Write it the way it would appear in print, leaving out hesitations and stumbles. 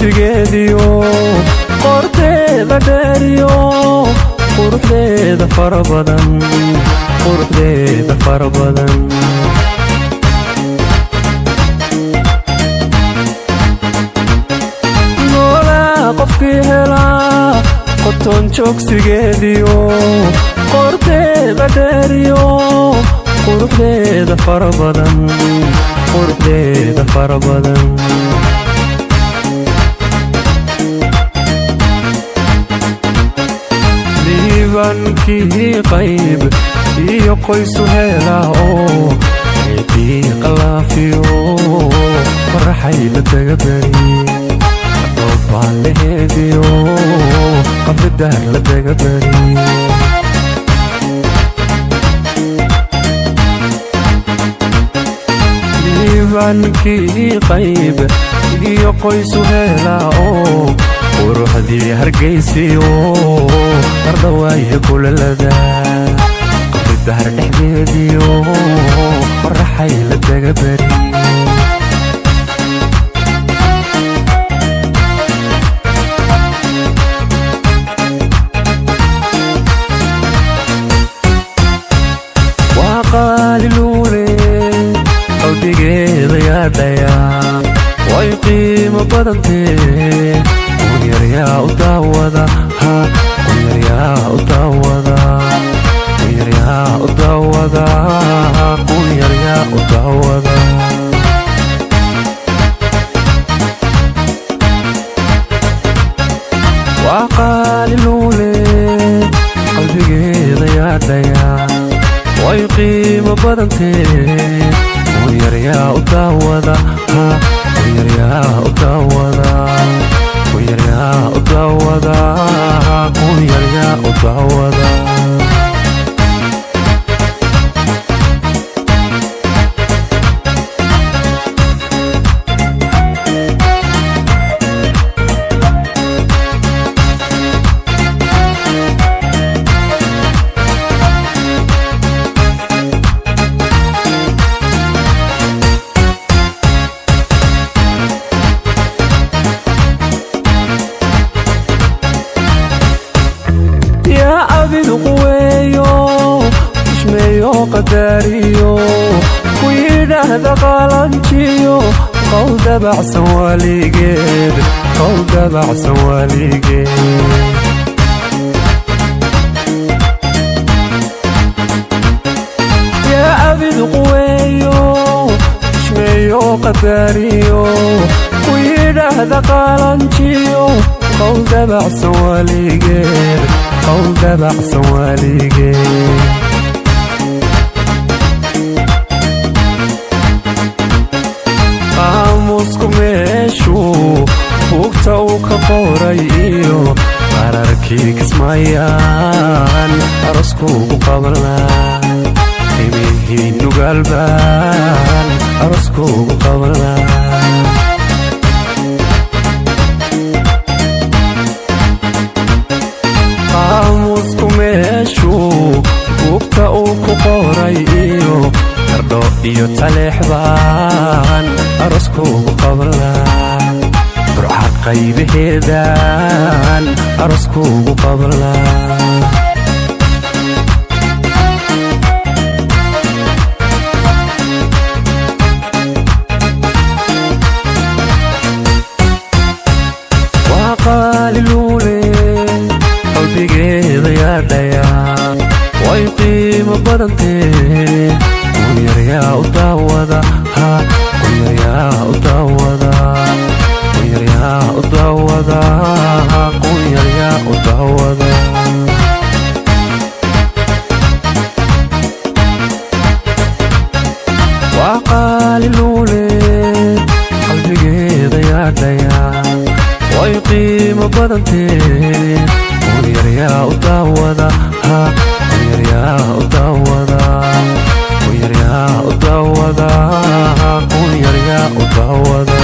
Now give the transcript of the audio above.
Joogsigeediyo qorteeda dheeriyo quruxdeeda fara badan, quruxdeeda fara badan. Noolaa qofkii helaa qoton joogsigeediyo qorteeda dheeriyo quruxdeeda fara badan, quruxdeeda fara badan. Liibankii qayb iyo qoysu helaa oo ciidii qalaafiyo qoraxay la dagabari dhoobaan laheediyo qabridaar la dagabari. Liibankii qayb iyo qoysu helaa oo quruxdii Hargaysiyo qardhawaaye kulalada qabridahar dhexdeediyo qoraxay la dagabari. Waa qaaliluule qalbigeeda yaadhayaa, way qiimo badantee, kunyaryaa u daawada, ha kunyaryaa u daawada, kunyaryaa u daawada, kunyaryaa u daawada. Waa qaaliluule qalbigeeda yaadhayaa, way qiimo badantee, kunyaryaa u daawada, ha kunyaryaa u daawada, kunyaryaa u daawada, kunyaryaa u daawada. Yaa cabidu quweeyo xushmeeyo qadaariyo ku yidhaahda qalanjiyo qowl dabacsan waaligeed, qowl dabacsan waaligeed. Yaa cabidu quweeyo xushmeeyo qadaariyo ku yidhaahda qalanjiyo qowl dabacsan waaligeed, qowl dabacsan waaligeed. Qaamuusku meeshuu buugta uu ka qoray iyo qararkii Kismaayaan aroskuugu qabanlaa, qiimihii Nugaalbaan aroskuugu qabanlaa. Qaamuusku meeshuu buugta uu ku qoray iyo Qardho iyo Taleexbaan aroskuugu qabanlaa, Burca qaybaheedaan aroskuugu qabanlaa. Waa qaaliluule qalbigeeda yaadhayaa, way qiimo badantee, kunyaryaa u daawada, ha kunyaryaa u daawada, kunyaryaa u daawada, kunyaryaa u daawada. Waa qaaliluule qalbigeeda yaadhayaa, way qiimo badantee, kunyaryaa u daawada, ha kunyaryaa u daawada, kunyaryaa u daawada, kunyaryaa u daawada.